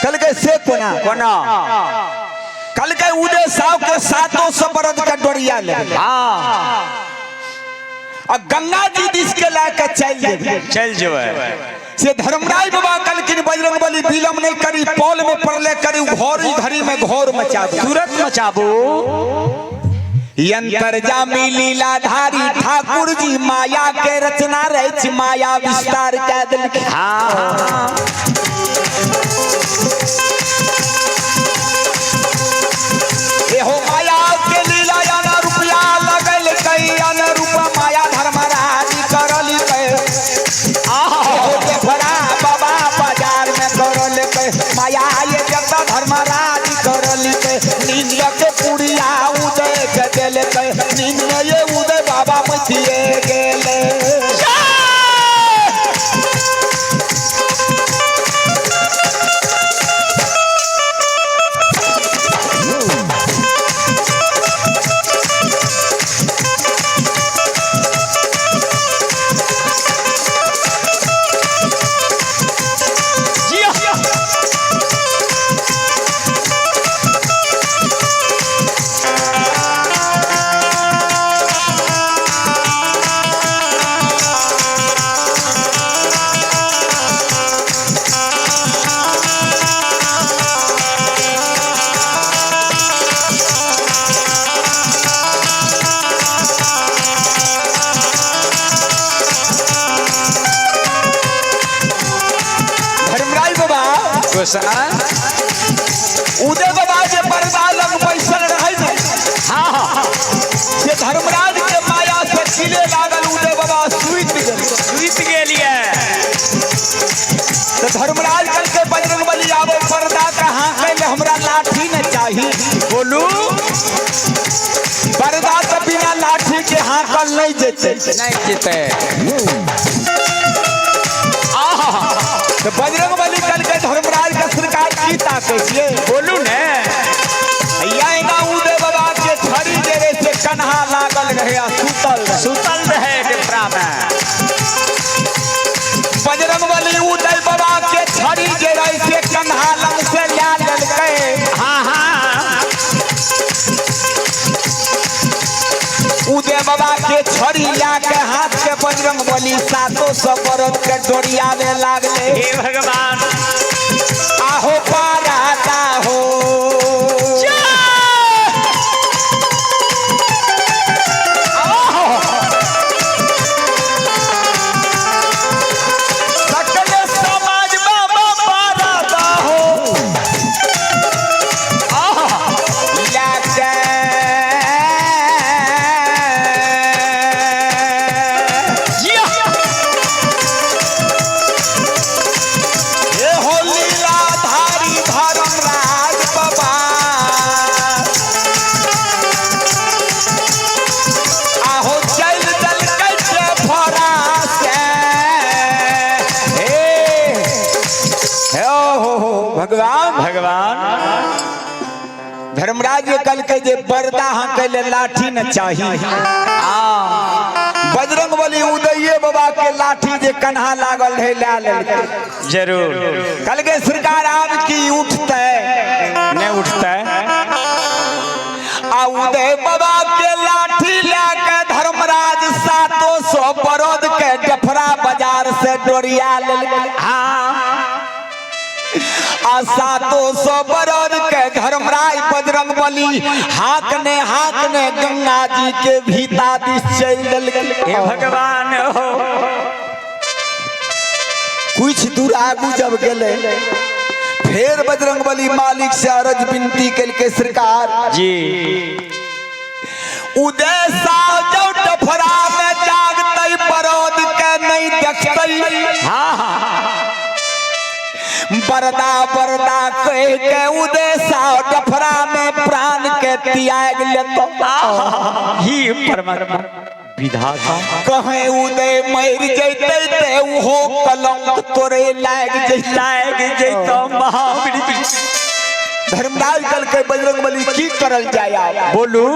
कहलकै से कोना? कोना? कहलकै उदय साव के सातों सौ बरद के डोरिया ले आ गंगा जी दिस के ला के चल जेबे। चल जेबै। से धर्मराज बाबा कहलखिन बजरंग बली विलम्ब नहीं करी, पौल में पड़ले करी, घोरी घड़ी में घोर मचाबू, तुरंत मचाबू। यंतरजामी लीलाधारी ठाकुर जी माया के रचना रच माया विस्तार कह देलखिन। हाँ एहो माया के लीला याना रुपया लगल कई अन रूप माया धर्मराज करल कै। एहो देफरा बाबा बाजार में करल कै माया ये जगत धर्मराज करल कै। नींद के पुड़िया उदय के देल कै, नींद ये उदय बाबा मथिए गेले। जी धर्मराज बाबा गोसा उदय बाबा जे पर्दा लग बैसल रहै ने, हाँ से धर्मराज के माया से किले लागल उदय बाबा सुति गेल। सुति गेलियै। तो धर्मराज कल के बजरंग बली आबो पर्दा कहाँ कैले, हमरा लाठी न चाही। बोलू। पर्दा तो बिना लाठी के हाँकल नहीं जेतै। नहीं जेतै। तो बजरंग बली कल के धर्मराज के सरकार की ताकै छियै? बोलू ने। यही उदय बाबा के छड़ी जे रहे से कन्हा लागल रहे आ सुतल रहे। सुतल रहे डिपरा में। बजरंग बली उदय बाबा के छड़ी जे रहे से कन्हा लग से ला लेलकै। हाँ हाँ उदय बाबा के छड़ी ला के हाथ के बजरंग बली सातों सौ बरद के डोरियावे लागले। हे भगवान। आहो पाराता हो सकल समाज बाबा पाराता हो लाके हे हो लीलाधारी धर्मराज बाबा आहो चल दल कैसे फरा से। हे हे ओ हो हो भगवान। भगवान। धर्मराज कल के जे पर्दा हाँ कैले लाठी न चाही। बजरंग बली उदये बाबा के लाठी जे कन्हा लागल रहे ला लेलकै। जरूर। कल के सरकार आब की उठतै? नहीं उठतै। आ उदय बाबा के लाठी ला के धर्मराज सातों सौ बरद के डफरा बाजार से डोरिया लेलकै। हाँ आ सातों सौ बरद के धर्मराज बजरंग बली हाकने हाकने गंगा जी के भीता दिस चल देलकै। हे भगवान हो। कुछ दूर आगू जब गेले फिर बजरंग बली मालिक से अरज विनती कलके सरकार जी उदय साह जब डफरा में जागतै बरद के नहीं देखतै। हाँ हाँ बरदा बरदा कह के उदय साह डफरा में प्राण के त्याग लेतो। ही परमात्मा विधाता। कहे उदय मर जैतै ते उहो कलंक तोरे लाग जैतै। लाग जैतो महावीर। धर्मराज कल के बजरंग बली की करल जाय आब? बोलू।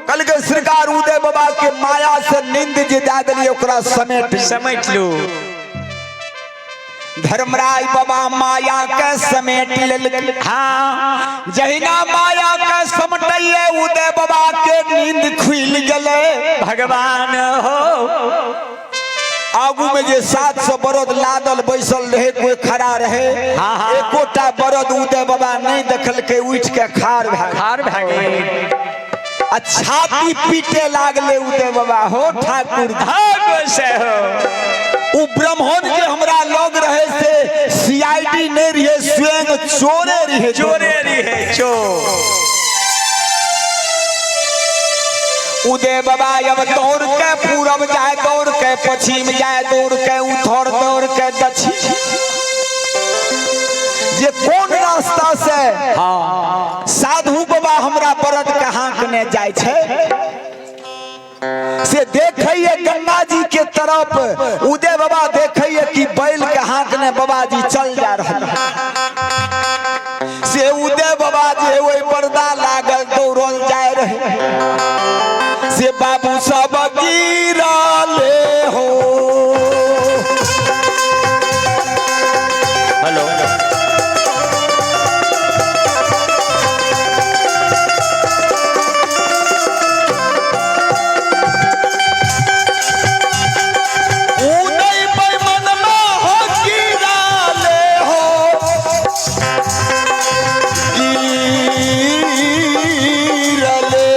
कल के सरकार उदय बाबा के माया से नींद जे दए देलियै ओकरा समेट। समेट लू। धर्मराज बाबा माया के समेट लेल। हाँ। जहिना माया के समटैले उदय बाबा के नींद खुल गेले। भगवान हो। आगू में जे 700 बरद लादल बैसल रहे, कोई खड़ा रहे। हाँ, हाँ। एकोटा बरद उदय बाबा नहीं देखलकै, उठ के खार भए गेल। खार भए गेल। आ छाती पीटे लागले उदय बाबा, हो ठाकुर। भाग से हो। उ ब्राह्मण जे हमरा लग रहे से सीआईडी नहीं रहे, स्वयं चोरे रहे। चोरे रहे चोर। उदय बाबा अब दौड़ के पूरब जाए, दौड़ के पश्चिम जाए, दौड़ के उत्तर, दौड़ के दक्षिण, जे कोन रास्ता से हाँ। साधु बाबा हमरा बरद के हाँकने जाय छै से देखैये गंगा जी के तरफ। उदय बाबा देखैये कि बैल के हाँकने बाबा जी चल जा रहा से उदय बाबा जे ओहि पर्दा लागल दौड़ल जाय रहे से बाबू सब गिरले हो। हेलो। उदय बैमनमा हो गिरले हो गिरले।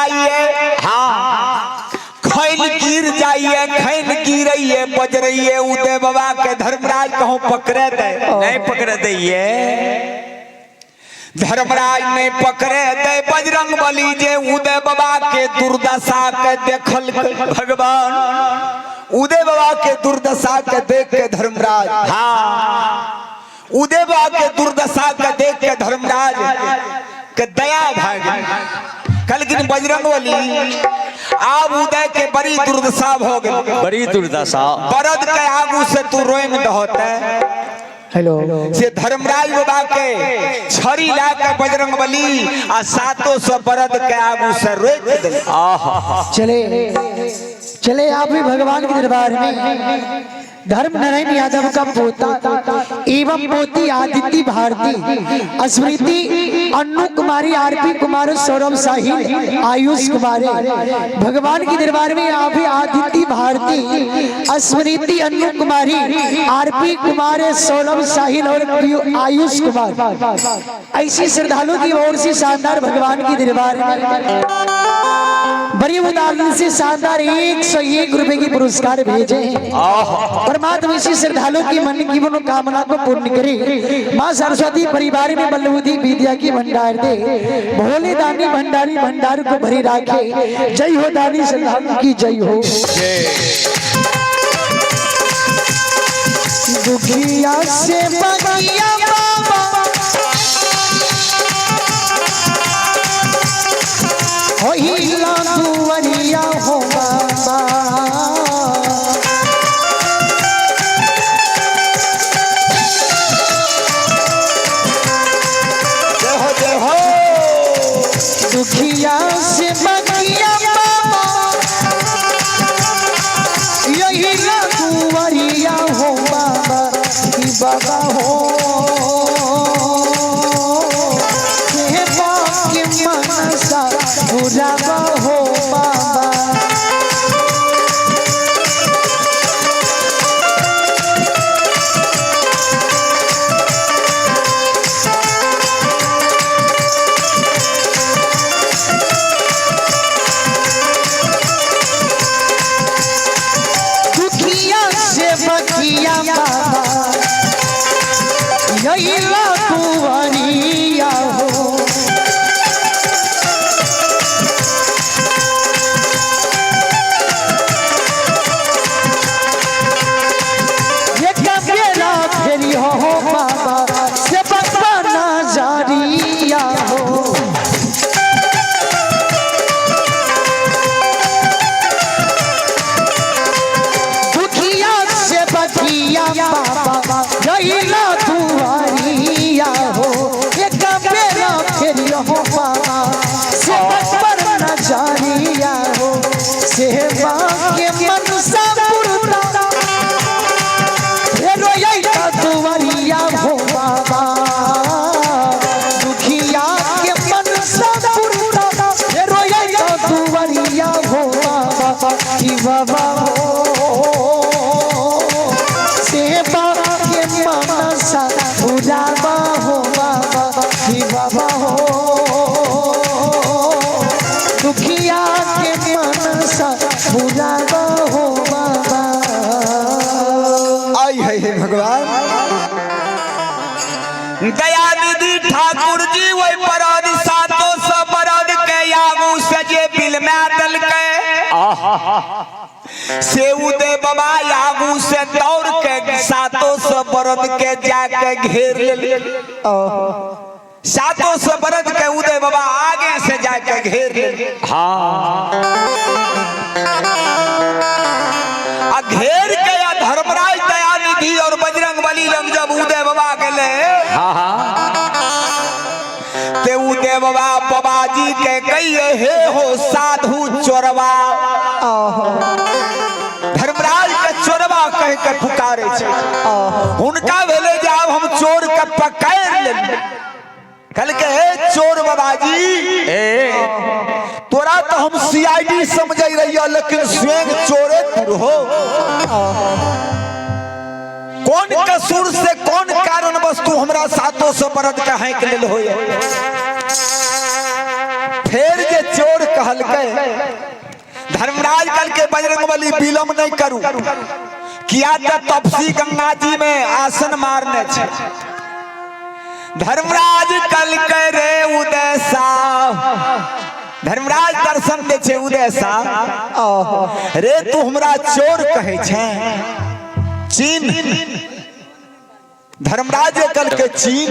जाइए। हाँ, खैन गिर जाइए, खैन गिरइए बजरइए उदय बाबा के धर्मराज कहूँ पकड़े दे। नहीं पकड़े दे ये। धर्मराज नहीं पकड़े दे। बजरंग बली जे उदय बाबा के दुर्दशा के देखल भगवान उदय बाबा के दुर्दशा के देख के धर्मराज, हाँ, उदय बाबा के दुर्दशा के देख के धर्मराज के दया भाग कल कि बजरंग बली आब उदय के बड़ी दुर्दशा भ गेल। बड़ी दुर्दशा। बरद के आगू से तू रोइम दहोते। हेलो। से धर्मराज बाबा के छड़ी ला के बजरंग बली आ 700 बरद के आगू से रोक दे। आहा। चले चले आप भी भगवान के दरबार में। धर्म नारायण यादव का पोता एवं पोती आदित्य भारती, स्मृति अन्नू कुमारी, आरपी कुमार, सौरभ साहिल, आयुष कुमार, भगवान के दरबार में आप भी आदित्य भारती, स्मृति अन्नू कुमारी, आरपी कुमार, सौरभ साहिल और आयुष कुमार, ऐसी श्रद्धालु की ओर से शानदार भगवान के दरबार में बड़ी उदाहरण से शानदार 101 रुपए की पुरस्कार भेजे हैं। परमात्मा इसी श्रद्धालु की मन की मनोकामना को पूर्ण करे। माँ सरस्वती परिवार में बलबुद्धि विद्या की भंडार दे। भोले दानी भंडारी भंडार को भरी राखे। जय हो दानी श्रद्धालु की जय हो। दुखिया से बगिया बाबा हो हिला दुवरिया हो बाबा। जय हो जय हो। दुखिया से बगिया बाबा यही दुवरिया हो बाबा कि बाबा हो के बाप के मनसा बुराबा हो बाबा। दुखिया से बकिया बाबा यही कुंवरिया हो। ये कबेरा फेरी हो बाबा से बाबा ना जारिया हो। दुखिया से बकिया बाबा जइला दुआरिया हो। एक बेरा फेरी हो बाबा से पर नजरिया हो। सेवा के मनसा पुरता फेरो यइला दुआरिया हो बाबा। दुखिया के मनसा पुरता फेरो यइला दुआरिया हो बाबा कि बाबा हो। सेवा के मनसा पुरावा हो बाबा कि बाबा हो। दुखिया के मनसा पुरावा हो बाबा। आई है हे भगवान। दया निधि ठाकुर जी वही बरद 700 बरद के आगू से जे बिल में दलके से उदय बाबा आगू से दौड़ के 700 बरद के जाके घेर ले। 700 बरद के उदय बाबा आगे से जाके घेर ले। हाँ, आ घेर के या धर्मराज दयानिधि और बजरंग बली लंग जब उदय बाबा गेले, हाँ हाँ, ते उदय बाबा बाबाजी के कहिए हे हो साधु चोरवा। धर्मराज के चोरवा कह के पुकारे छे। हुनका भेले जे आब हम चोर के पकड़ ले। कल के हे चोर बाबाजी, ए तोरा तो हम सीआईडी समझ रही, लेकिन स्वयं चोरे तू हो। कौन कसूर से कौन कारण वस्तु हमरा 700 बरद के हैक लेल होय। फेर जे चोर कहलकै, धर्मराज कल के बजरंगबली विलंब नहीं करू, किया त तपसी गंगा जी में आसन मारने छे। धर्मराज कल के रे उदय साह, धर्मराज दर्शन दे छे उदय साह, रे तू हमरा चोर कहे छे? चीन धर्मराज कल के चीन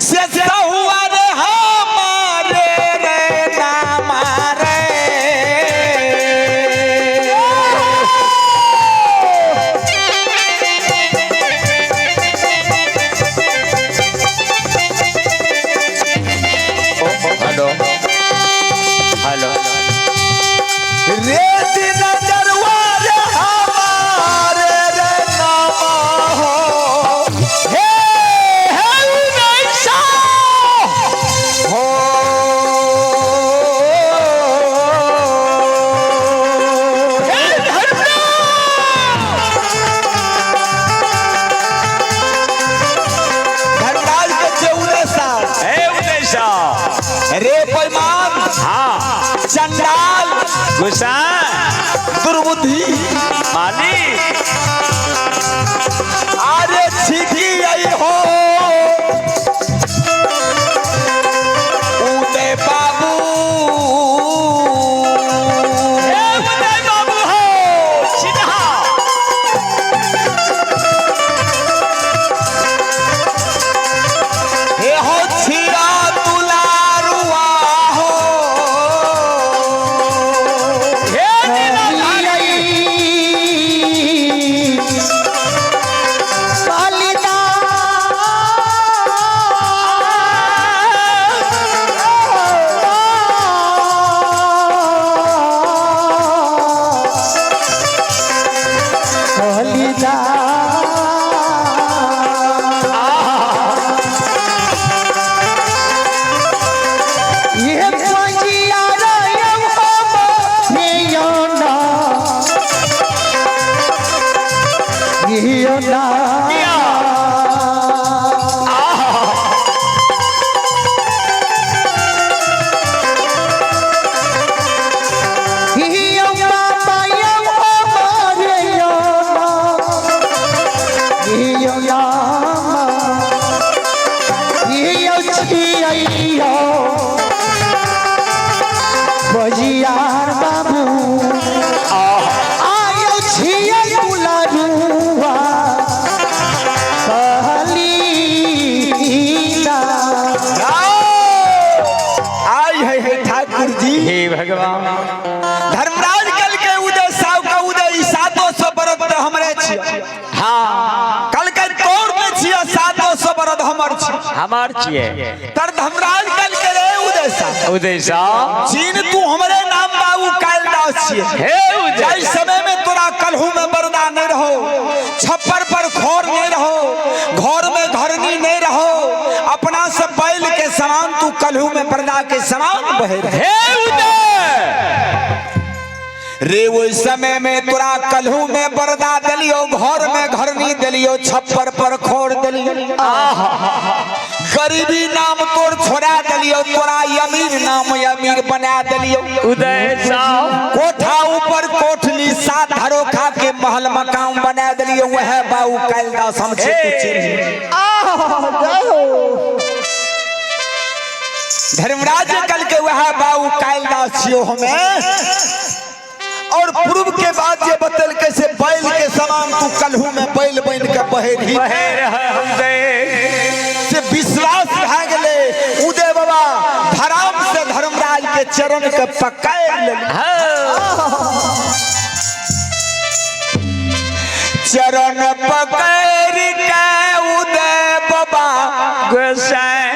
से हुआ रे हमारे रे नामा रे। हेलो हेलो रे दिन जरुआ रे हमारे रे नामा हो, हे हे उदय साह हो। हे धर्मराज, धर्मराज के जे उदय साह, हे उदय साह रे पैमान, हाँ चंडाल, गुस्सा, दुर्बुद्धि, मालिक, अरे छिकी आई हो उदय बाबू, हे उदय बाबू हो सिन्हा, हे हो छिरा दुलारुआ हो, हे दीनाधारी, बजियार बाबू आयो छियै दुलारुआ कहलीला। आई है हे ठाकुर जी, हे भगवान। धर्मराज कल के उदय साव का उदय 700 बरद त हमरे छियै। हाँ कल के तोर में छियै 700 बरद हमर छियै, हमार छियै। तर धर्मराज कल के रे उदय साव, उदय साह, चीन तू हमरे नाम बाबू कालिदास छियै। हे उदय, जाहि समय में तोरा कलहू में बरदा नहीं रहो, छप्पर पर खोर नहीं रहो, घर में घरनी नहीं रहो, अपना सब बैल के समान तू कलहू में बरदा के समान बहे रहे। हे उदय, रे ओहि समय में तोरा कलहू में बरदा दिलियो, घर में घरनी दिलियो, छप्पर पर खोर दिलियो, गरीबी नाम तोर छोड़ा दिलियो, तोरा अमीर नाम अमीर बना दिलियो। उदय साह, कोठा ऊपर कोठली सात धरोखा के महल मकान बना दिलियो, वह बाबू कालिदास हम छे तू चिन्ह। धर्मराज कल के वह बाबू कालिदास छियो हमें। और पूर्व के बाद जे बतल के से बैल के समान तू कलहू में बैल बन के बहे रही, बहे रह उदय, से विश्वास भए गेले उदय बाबा धराम से धर्मराज के चरण के पकड़ ले, चरण पकड़ के उदय बाबा गोसाई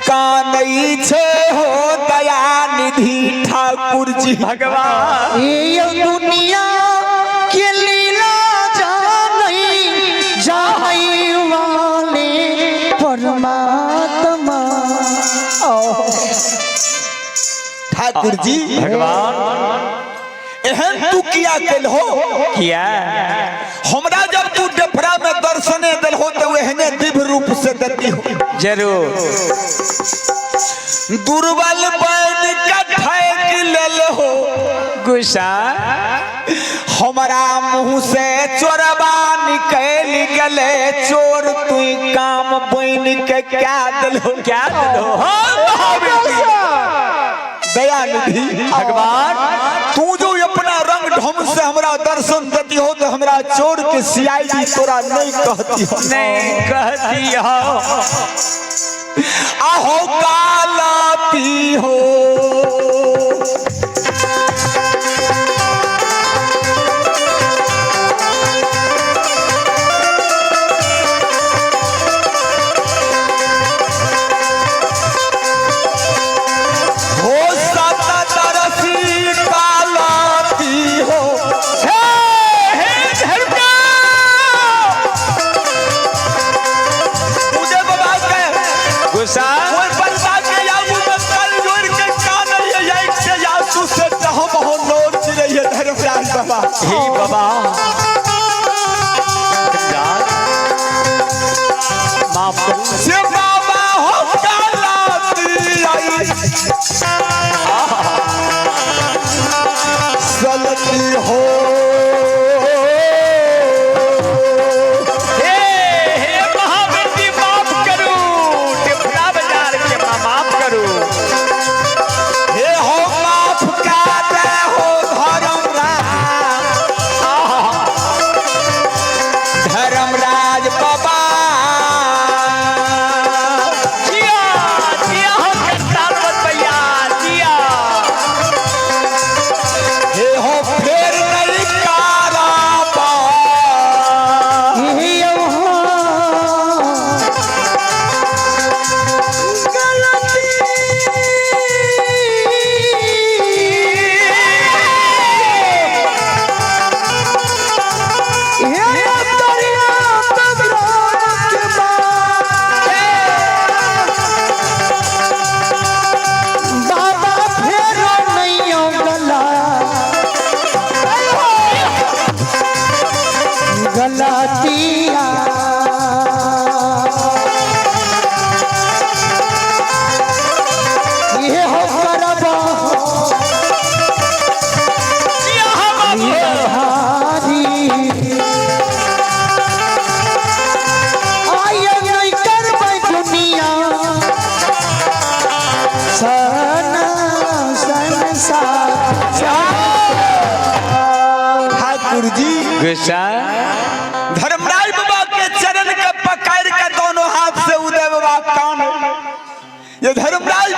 कानई छे हो दया निधि ठाकुर जी भगवान। ये दुनिया के लीला जानई जाई वाले परमात्मा। ठाकुर जी भगवान, एहन तू किया केलहो? किया हमरा जब तू डफरा में दर्शने दिलहो तो एहने दिव्य रूप से देती हो। जरूर। दुर्बल बन के ठैक लेल हो गुस्सा। हमरा मुंह से चोरबा निकल गेले, चोर तू काम बन के क्या दिलो, क्या दिलो हो महावीर। दयानिधि भगवान, तू जो अपना रंग ढंग से हमरा दर्शन देती हो तो हमरा चोर के सियाई तोरा नहीं कहती हो, नहीं कहती हो। आहो कालाती हो। हो सत तरसी कालाती हो। हे हे धर्म उदय बाबा के गुस्सा। कोई बंदा के आगू में कल जोड़ के कान ये एक से आंसू से हम हो नोर चिरे ये धर्मराज बाबा। हे बाबा माफ करो। से बाबा हो कालाती आई सलती हो। हे हे महावीर जी माफ करू, टिपरा बाजार के माँ माफ करू। हे हो माफ का दे हो धर्मराज, धर्मराज बाबा। जिया जिया हो करताल भैया जिया। हे हो फेर नहीं कारा बा। बाबा फेरो नहीं गला गलतिया, ये हो करबा जिया हो बाबू। हारी आय नहीं करबै दुनिया सन संसार। ठाकुर जी गुस्सा। धर्मराज बाबा के चरण के पकड़ के दोनों हाथ से उदय बाबा कान ये धर्मराज